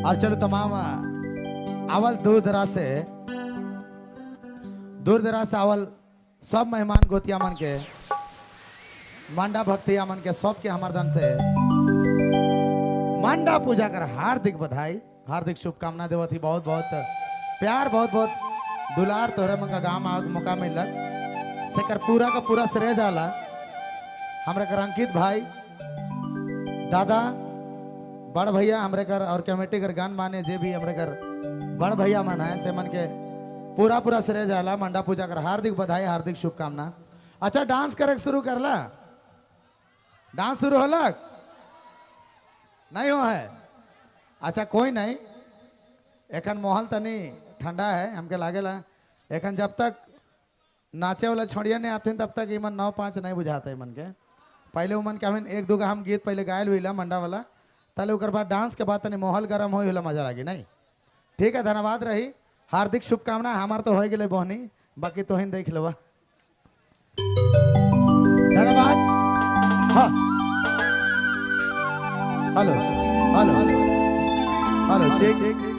और चलो तमाम आवल दूर दराज से, दूर दराज से आवल सब मेहमान गोतिया मन के, मांडा भक्तिया मन के, सब के हमार धन से मांडा पूजा कर हार्दिक बधाई, हार्दिक शुभकामना देवत ही। बहुत बहुत प्यार, बहुत बहुत दुलार तोहरे मन का गाँव आवे के मौका मिलक, सेकर पूरा का पूरा श्रेय जाला हमरा कर अंकित भाई, दादा, बड़ भैया हमरे कर और कमेटी कर गान माने जे भी हमरे कर बड़ भैया मन है से मन के पूरा पूरा श्रेय जाला। मंडा पूजा कर हार्दिक बधाई, हार्दिक शुभकामना। अच्छा डांस करे शुरू करला, डांस शुरू होलक नहीं हो है? अच्छा कोई नहीं, एखन माहौल तनी ठंडा है हमके लागेला, एखन जब तक नाचे वाला छोड़िया नहीं आते तब तक इमन 9-5 नहीं बुझाते इमन के। पहले उमन के हमें एक दो हम गीत पहले गायल हुई मंडा वाला, तले ओकर बाद डांस के बाद तनी माहौल गर्म हो होला, मजा लागी नहीं। ठीक है, धन्यवाद रही, हार्दिक शुभकामना। हमार तो हो गए बहनी, बाकी तो ही देख लेवा। धन्यवाद। हाँ हेलो हेलो हेलो चेक।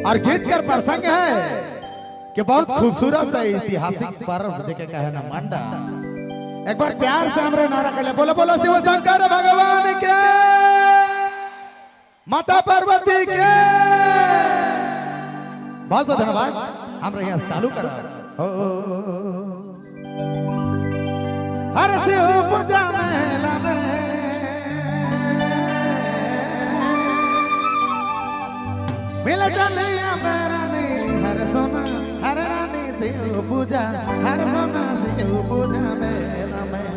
और गीत कर प्रसंग है कि बहुत खूबसूरत सा ऐतिहासिक पर्व जेके कहे ना मांडा। एक बार प्यार से हमरे नारा कर ले, बोलो बोलो शिव शंकर भगवान के, माता पार्वती के। बहुत बहुत धन्यवाद। हम यहाँ चालू करा हर शिव पूजा मेला में मिल चलिया रानी हर सोना हर रानी शिव पूजा, हर सोना शिव पूजा मेला में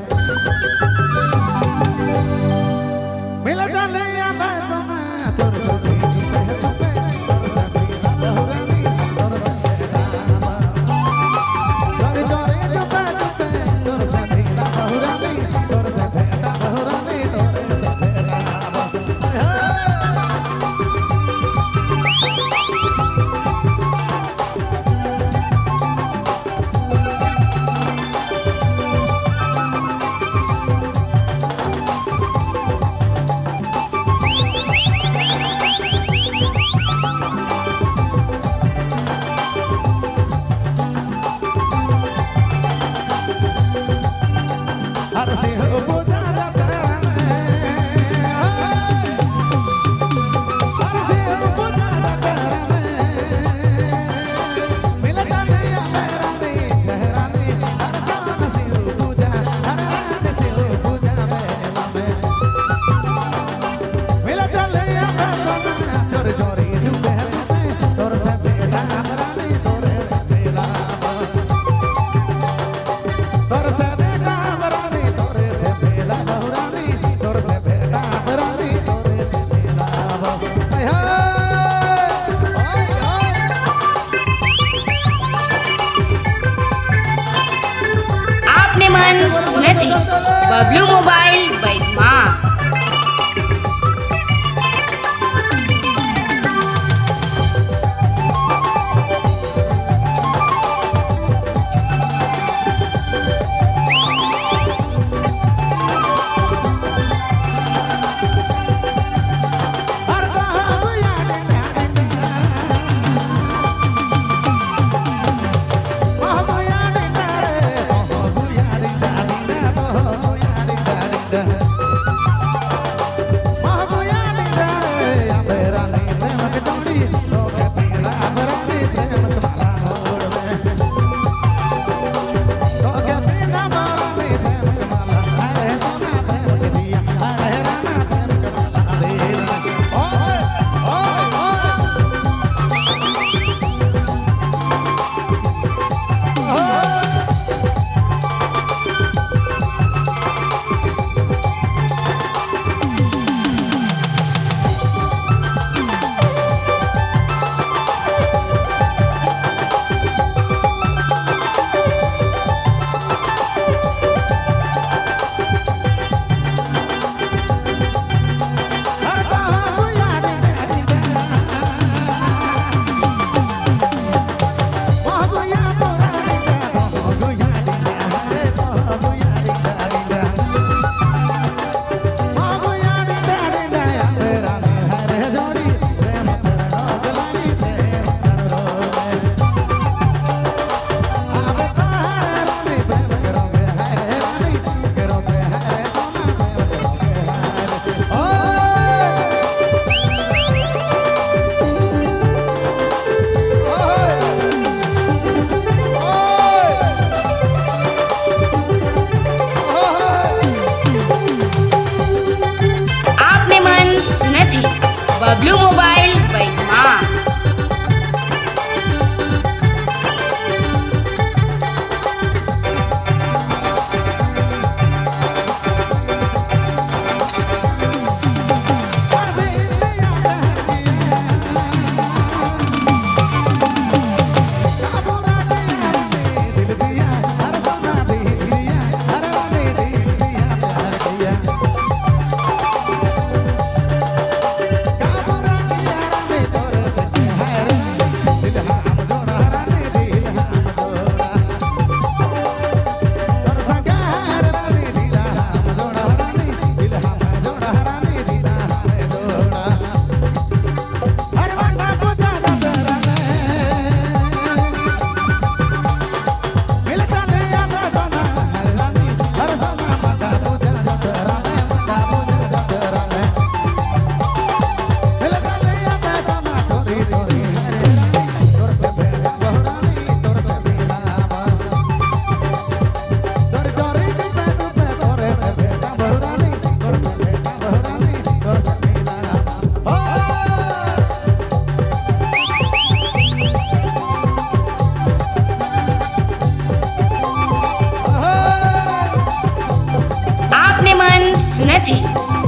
मिल चलिया सोना। बबलू मोबाइल बैठमा। Yeah.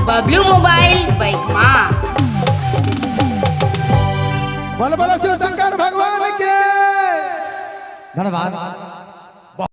बबलू मोबाइल बैतमा। बोल बोलो शिव शंकर भगवान के। धन्यवाद।